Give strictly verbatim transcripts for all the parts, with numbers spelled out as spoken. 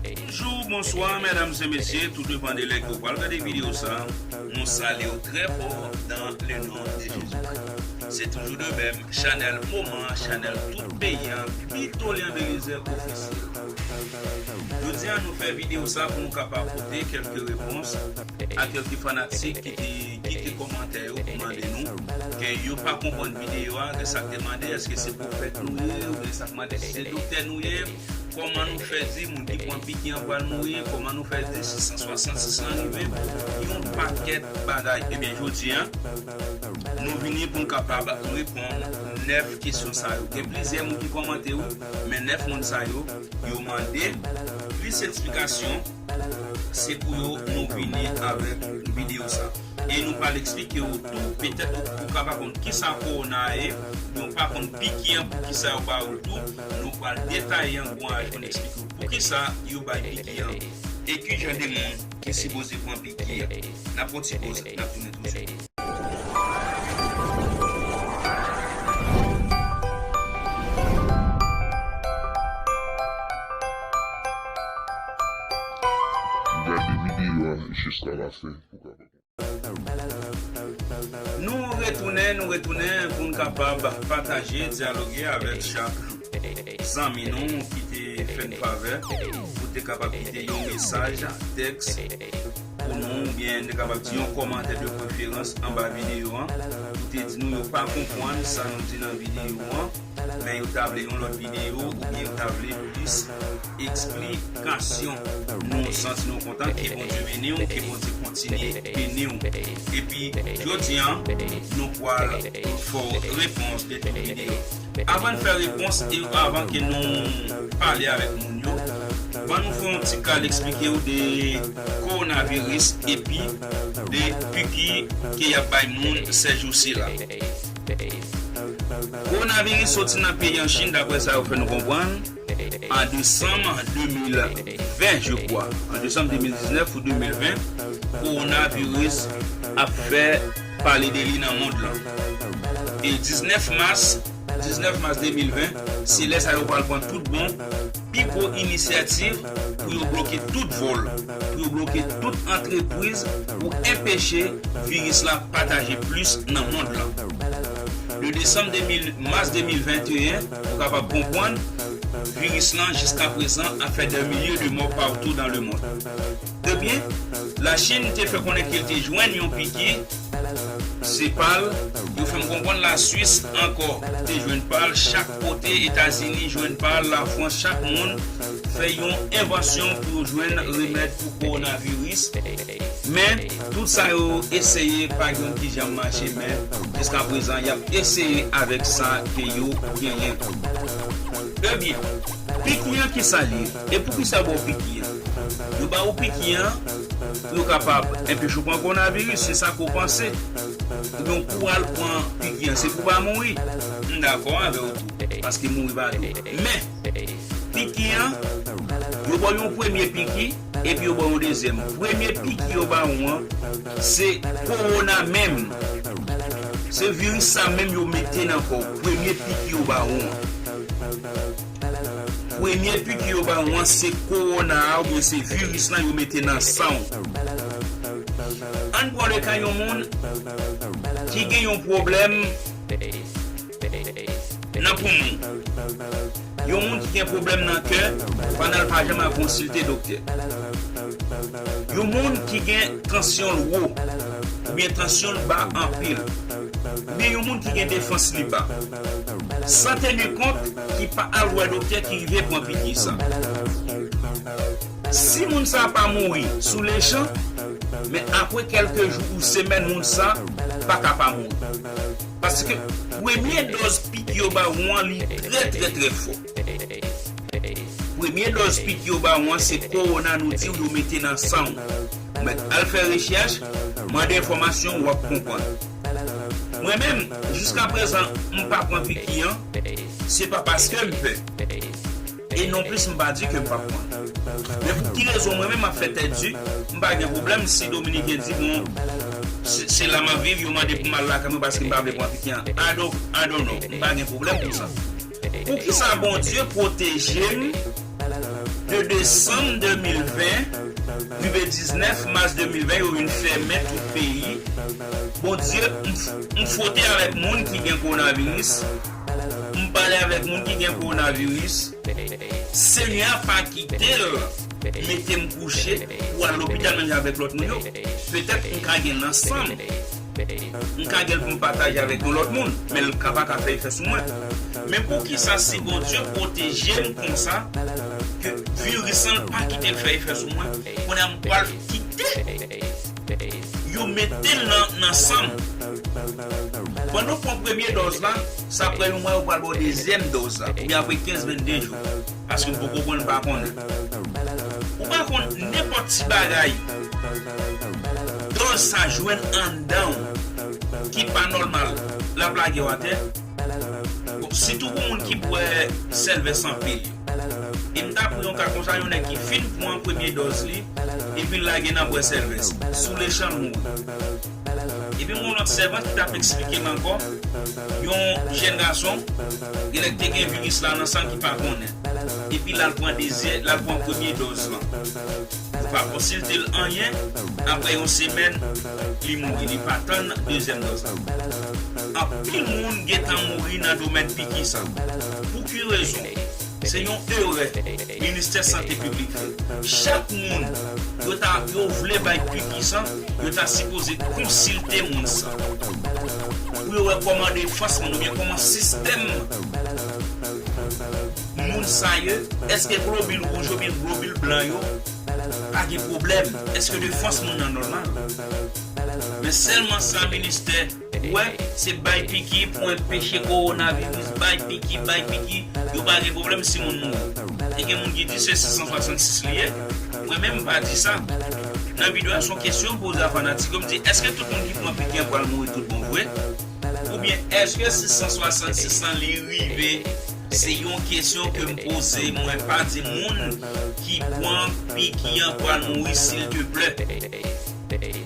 Bonjou, bonswa, medam e mesye, tou depann de lè ke w pral gade videyo sa, nou salye w trè fò dans le nom de Jésus-Christ. Se toujou de menm, chanèl moman, chanèl tout peyi an, Vitellian Belizaire Officiel. Jodi a, nou fè videyo sa pou nou kapab pote kèlke repons a kèlke fanatik ki te kite kòmantè yo pou mande nou ke yo pa konprann videyo a, gen sa k te mande èske se pwofèt nou ye, oubyen sa k mande si se doktè nou ye, kòman nou fè di moun ki pran piki an pral mouri, kòman nou fè di sis san swasant, sis san rive, yon pakèt bagay. Ebyen, jodi a, nou vini pou n kapab reponn nèf kesyon sa yo. Gen plizyè moun ki kòmante, wi, men nèf moun sa yo, yo mande plis eksplikasyon, se pou yo nou vini avèk videyo sa. E nou pral eksplike w tou, petèt ou, ou ka pa konn kisa kowona ye, nou pa konn piki an, pou kisa yo ba ou l tou, nou pral detaye an gwo avèk nou, eksplike w pou kisa yo bay piki an, e ki jan de moun ki sipoze pran piki an. N ap fè yon ti poz, n ap tounen tousuit. Gade videyo a jiska lafen pou w kapab. Nou retounen, nou retounen pou n kapab pataje, dyaloge avèk chak zanmi nou ki te fè n favè pou te kapab kite yon mesaj tèks pou nou, oubyen te kapab di yon kòmantè de preferans anba videyo an, pou te di nou yo pa konprann sa nou di nan videyo an, men yo ta vle yon lòt videyo, oubyen yo ta vle plis eksplikasyon. Nou santi nou kontan, ke Bondye beni w, ke Bondye kontinye beni w. Epi, jodi a, nou pral fè w repons de tout videyo. Avan n fè repons e avan ke nou pale avèk moun yo, ban nou fè yon ti kal eksplike w de kowonaviris epi de piki ke y ap bay moun sèjousi la. Kowonaviris soti nan peyi an Chin, daprè sa yo fè nou konprann, an desanm de mil ven, je crois, an desanm de mil diznèf ou de mil ven, kowonaviris ap fè pale de li nan mond lan. E diznèf mas, diznèf mas de mil ven, se lè sa yo pral pran tout bon pi gwo inisyativ pou yo bloke tout vòl, pou yo bloke tout antrepriz, pou enpeche viris la pataje plis nan mond lan. De desanm de mil, mas de mil venteyen, ou kapab konprann, viris lan jiska prezan ap fè des milliers de morts partout dans le monde. Ebyen, Lachin te fè konnen ke l te jwenn yon piki, se pa l, yo fè m konprann Laswis ankò te jwenn pa l, chak kote Etazini jwenn pa l, Lafrans, chak moun fè yon envansyon pou yo jwenn remèd pou kowonaviris. Men, tout sa yo eseye, pa gen youn ki janm mache, men jiska prezan, y ap eseye avèk sa ke yo genyen. Ebyen, piki an, kisa l ye? E poukisa yo ba w piki an? Yo ba w piki an pou yo kapab enpeche w pran kowonaviris, se sa ke w panse. Oubyen pou w al pran piki an, se pou w pa mouri. M dakò avè w tou, paske mouri pa dou. Men, piki an, yo ba w yon premye piki, epi yo ba w yon dezyèm. Premye piki yo ba w an, se kowona menm. Se viris sa menm yo mete nan kò w. Premye piki yo ba w an. Premye piki yo ba w an, se kowona a oubyen se viris lan yo mete nan san w. Ann pran le ka yon moun ki gen yon pwoblèm nan poumon. Yon moun ki gen pwoblèm nan kè, pandan l pa janm al konsilte doktè. Yon moun ki gen tansyon l wo, oubyen tansyon l ba anpil, oubyen yon moun ki gen defans li ba, san teni kont, ki pa al wè doktè, ki rive pran piki sa. Si moun sa pa mouri sou lejan, men apre kèlke jou ou semèn, moun sa pa ka pa mouri. Paske premye dòz piki yo ba ou an, li trè, trè, trè fò. Premye dòz piki yo ba ou an, se kowona nou di w yo mete nan san w. Ou mèt al fè rechèch, mande enfòmasyon, w ap konprann. Mwen menm, jiska prezan, m pa pran piki an, se pa paske m pè. E non plis, m pa di ke m p ap pran. Men pou ki rezon mwen menm m ap fè tèt di, m pa gen pwoblèm si Dominiken di, bon, se, se la m ap viv, yo mande pou m al lakay mwen paske m pa vle pran piki an. I don't, I don't know. M pa gen pwoblèm pou sa. Poukisa Bondye pwoteje m De desanm de mil ven rive diznèf mas de mil ven, yo vin fèmen tout peyi. Bondye, m, m fwote avèk moun ki gen kowonaviris. M pale avèk moun ki gen kowonaviris. Senyè a pa kite l mete m kouche pou al lopital menm jan avèk lòt moun yo. Petèt m ka gen l nan san m. M ka gen l pou m pataje avèk yon lòt moun, men l ka pa ka fè efè sou mwen. Men poukisa si Bondye pwoteje m konsa, ke viris lan pa kite l fè efè sou mwen, kounye a m pral kite yo mete l nan, nan san m? Pandan w pran premye dòz la, sa apre yon mwa, yo pral ba w dezyèm dòz la, oubyen apre kenz, vennde jou. Paske m poko pran l, m pa konnen. Ou pa konn nenpòt ti bagay dòz sa jwenn anndan w ki pa nòmal, l ap lage w atè. Bon, sitou pou moun ki bwè sèlvès anpil. E m ta pran yon ka konsa, yon nèg ki fin pran premye dòz li, epi l lage nan bwè sèlvès. Sou lechan l mouri. Epi m gen yon lòt sèvant ki t ap eksplike m ankò, yon jèn gason, genlè ki te gen viris la nan san l ki pa konnen. Epi l al pran dezyè, l al pran premye dòz lan. Yo pa konsilte l anyen, apre yon semèn, li mouri, li pa tann dezyèm dòz la. Anpil moun gentan mouri nan domèn piki sa. Pou ki rezon? Se yon erè Ministè Sante Piblik fè. Chak moun yo ta, yo vle bay piki sa, yo ta sipoze konsilte moun sa. Pou yo wè kòman defans moun oubyen kòman sistèm moun sa ye, èske globil wouj yo oubyen globil blan yo pa gen pwoblèm? Èske defans moun nan nòmal? Men sèlman sa ministè wè, se bay piki pou enpeche kowonaviris, bay piki, bay piki, yo pa gen pwoblèm si moun mouri. E gen moun ki di se sis san swasannsis li ye. Mwen menm, m pa di sa. Nan videyo a, se yon kesyon m poze a fanatik yo, m di, èske tout moun ki pran piki an pral mouri tout bon vre? Oubyen èske sis san swasannsis lan li rive? Se yon kesyon ke m poze, mwen pa di moun ki pran piki an pral mouri, silteplè.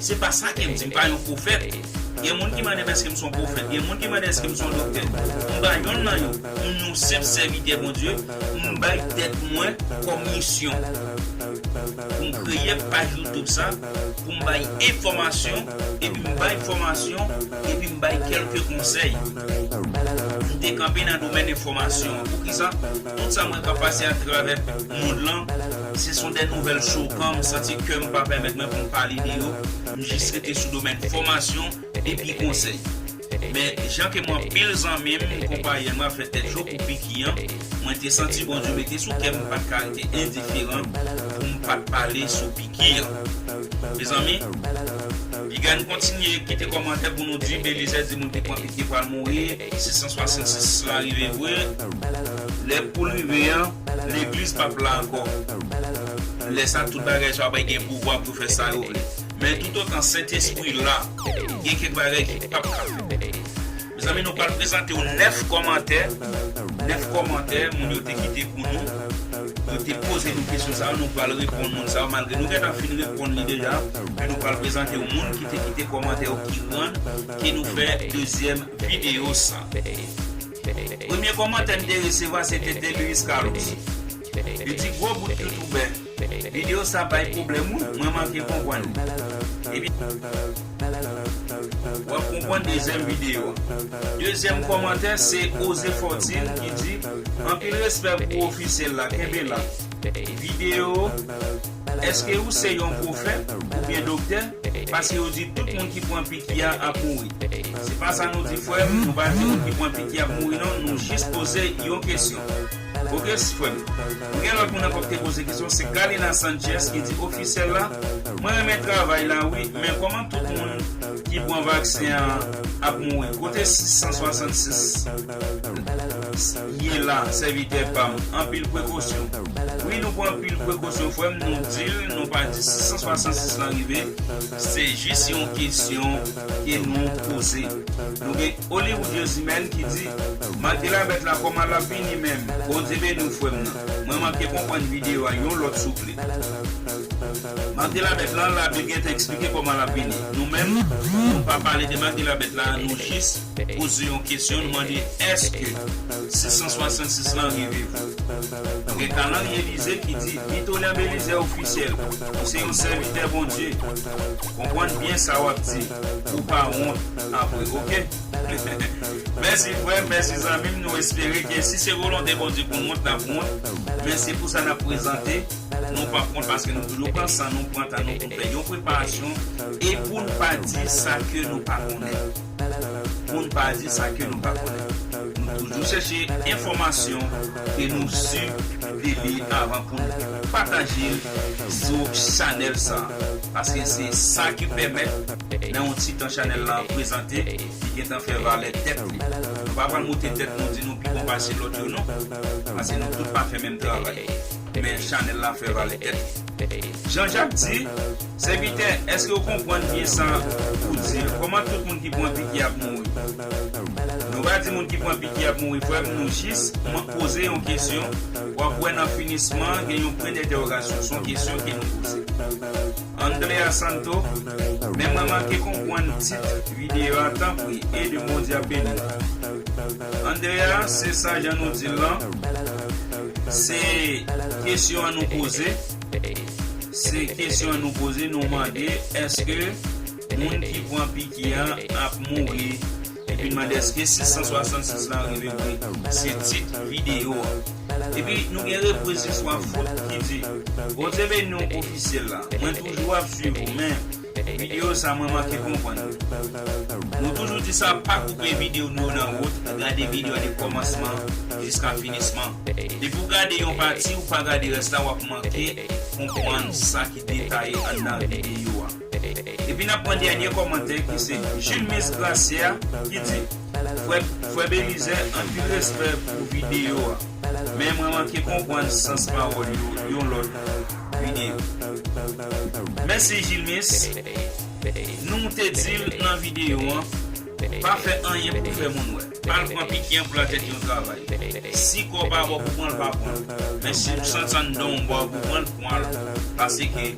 Se pa sa ke m di, m pa yon pwofèt. Gen moun ki mande m èske m se yon pwofèt, gen moun ki mande èske m se yon doktè. M pa yonn nan yo, m yon senp sèvitè Bondye, m bay tèt mwen kòm misyon pou m kreye paj YouTube sa, pou m bay enfòmasyon, epi m bay fòmasyon, epi m bay kèlke konsèy. M te kanpe nan domèn enfòmasyon an. Poukisa? Tout sa m wè k ap pase atravè mond lan, se son de nouvèl chokan, m santi kè m pa pèmèt mwen pou m pale de yo. M jis rete sou domèn fòmasyon epi konsèy. Men, jan ke mwen, anpil zanmi m, konpayèl mwen ap fè tèt cho pou piki an, mwen te santi Bondye mete sou kè m, m pa t ka rete endiferan pou m pa t pale sou piki an. Mezanmi, piga n kontinye kite kòmantè pou nou di, Belize di moun ki pran piki pral mouri, sis san swasannsis la rive vre. Lè pou l rive an, legliz p ap la ankò. Lè sa, tout bagay sa ap gen pouvwa pou fè sa yo vle. Men toutotan Sentespri la, gen kèk bagay ki p ap ka fèt. Mezanmi, nou pral prezante w nèf kòmantè. Nèf kòmantè, moun yo te kite pou nou. Yo te poze nou kesyon sa yo, nou pral reponn moun sa yo, malgre nou gentan fin reponn li deja. Men nou pral prezante w moun ki te kite kòmantè yo ki rann ke nou fè dezyèm videyo sa. Premye kòmantè m te resevwa, se te de Luis Carlos. Li di, gwo bout youtubè. Videyo sa bay pwoblèm wi, mwen manke konprann li. Epi, w ap konprann dezyèm videyo a. Dezyèm kòmantè se Oze Fortune ki di, anpil respè pou ofisyèl la, kenbe la. Videyo, èske ou se yon pwofèt oubyen doktè? Paske yo di tout moun ki pran piki a ap mouri. Se pa sa nou di, frè m, nou pa di moun ki pran piki ap mouri non, nou jis poze yon kesyon. Oke, frè m. Nou gen lòt moun ankò ki te poze kesyon, se Kalina Sanchez ki di, ofisyèl la, mwen renmen travay la wi, men kòman tout moun ki pran vaksen an ap mouri? Kote sis san swasannsis ye la, sèvitè pa m? Anpil prekosyon. Wi, nou pran anpil prekosyon, frè m, nou di l, nou pa di sis san swasannsis lan rive, se jis yon kesyon ke nou poze. Nou gen Hollywood Josimèn ki di, Mak de Labèt la, kòman l ap vini menm? Bondye beni w, frè m nan. Mwen manke konprann videyo a yon lòt souple. Mak de Labèt lan, Labib gentan eksplike kòman l ap vini. Nou menm, nou pa pale de Mak de Labèt la, nou jis poze yon kesyon, nou mande, èske sis san swasannsis lan rive vre? Nou gen kalandriye Elize ki di, Vito Lèm Elize ofisyèl, ou se yon sèvitè Bondye. Konprann byen sa w ap di, ou pa wont apre, oke? Mèsi frè m, mèsi zanmi m, nou espere ke si se volonte Bondye pou n wont, n ap wont. Men se pou sa n ap prezante, nou p ap wont paske nou toujou pran san nou, pran tan nou pou n fè yon preparasyon e pou n pa di sa ke nou pa konnen. Pou n pa di sa ke nou pa konnen. Nou toujou chèche enfòmasyon ke nou si de li avan pou n pataje l sou chanèl sa. Paske se sa ki pèmèt, nan yon ti tan chanèl la prezante, li gentan fè valè tèt li. Nou pa pral moute tèt nou, di nou pi bon pase lòt yo, non. Paske nou tout pa fè menm travay. Men chanèl la fè valè tèt li. Jean Jacques di, Sèvitè, èske w konprann byen sa ou di? Kòman tout moun ki pran piki ap mouri? Nou pa di moun ki pran piki ap mouri, frè m, nou jis man- poze yon kesyon. W ap wè nan finisman, gen yon pwen dentèwogasyon. Se yon kesyon ke nou poze. Andrea Santo, men mwen manke konprann tit videyo a, tanpri, ede m, Bondye ap beni w. Andrea, se sa jan nou di l lan. Se kesyon an nou poze. Se kesyon an nou poze, nou mande, èske moun ki pran piki an ap mouri? Epi n mande, èske sis san swasannsis lan rive vre? Se tit videyo an. Epi nou gen repriziswa fout ki di, Bondye beni w ofisyèl la. Mwen toujou ap swiv ou, men videyo sa mwen manke konprann. Nou toujou di sa, pa koupe videyo nou yo nan wout, gade videyo a de kòmansman jiska finisman. Depi w gade yon pati, ou pa gade rès la, w ap manke konprann sa ki detaye anndan videyo a. Epi n ap pran dènye kòmantè ki se Jules Mis Gracia ki di, Frè, frè Belize, anpil respè pou videyo a. Men mwen manke konprann sans pawòl yo yon lòt videyo. Mèsi Jilmis. Nou te di l nan videyo an, pa fè anyen pou fè moun wè. Pa al pran piki an pou l al tèt yon travay. Si kò w pa ba w pou pran l, pa pran l. Men si w santi anndan w ba w pou pran l, pran l. Paske,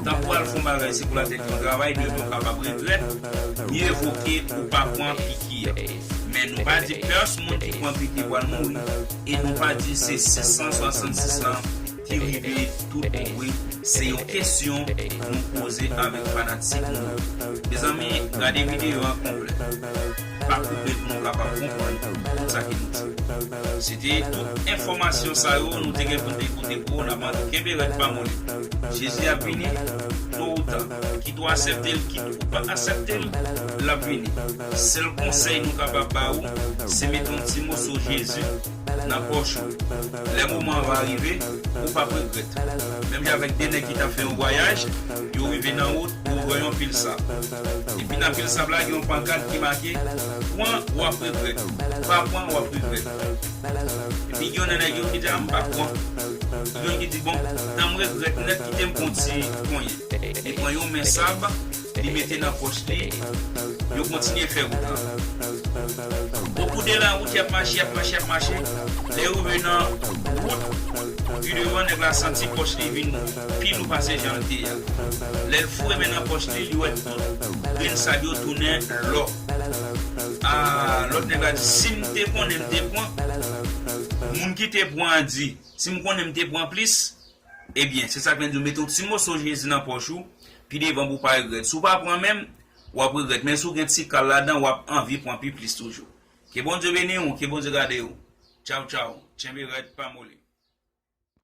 tankou w al fè yon bagay, se pou l al tèt yon travay, demen w kapab regrèt, mye vo ke ou pa pran piki an. Men nou pa di pès moun ki pran piki pral mouri, e nou pa di se sis san swasannsis lan ki rive tout bon vre. Se yon kesyon nou poze avèk fanatik nou yo. Mezanmi, gade videyo a konplè. Pa koupe l pou nou kapab konprann tout sa ke nou di. Se te tout enfòmasyon sa yo nou te gen pou n te pote pou ou, n ap mande kenbe rèd pa moli. Jezi ap vini, to ou ta. Kit ou aksepte l, kit ou pa aksepte l, l ap vini. Sèl konsèy nou kapab ba ou, se mete yon ti moso Jezi nan pòch ou. Lè moman an va rive, ou p ap regrèt. Menm jan avèk de nèg ki t ap fè yon vwayaj, yo rive nan wout, yo wè yon pil sab. Epi nan pil sab la, gen yon pankat ki make, pran, w ap regrèt. Pa pran, w ap regrèt. Epi gen yon nan nèg yo ki di, a, m pa pran. Gen yon ki di, bon, tan m regrèt nèt, kite m pran yon ti ponyen. Li pran yon men sab, li mete nan pòch li, yo kontinye fè wout lan. Okou de la wout, y ap mache, y ap mache, y ap mache. Lè yo rive nan wout, pi devan, nèg la santi pòch li vin pi lou pase jan l te ye a. Lè l foure men nan pòch li, li wè tout grenn sab yo tounen lò. A, lòt nèg la di, si m te konnen m te pran, moun ki te pran an di, si m konnen m te pran plis, ebyen, se sa k vle di, mete yon ti moso Jezi nan pòch ou, pi devan pou w pa regrèt. Si w pa pran menm, w ap regrèt. Men si w gen ti kal ladan, w ap anvi pran pi plis toujou. Ke Bondye beni w, ke Bondye gade w. Tchaw, tchaw. Tchenbe rèd, pa moli.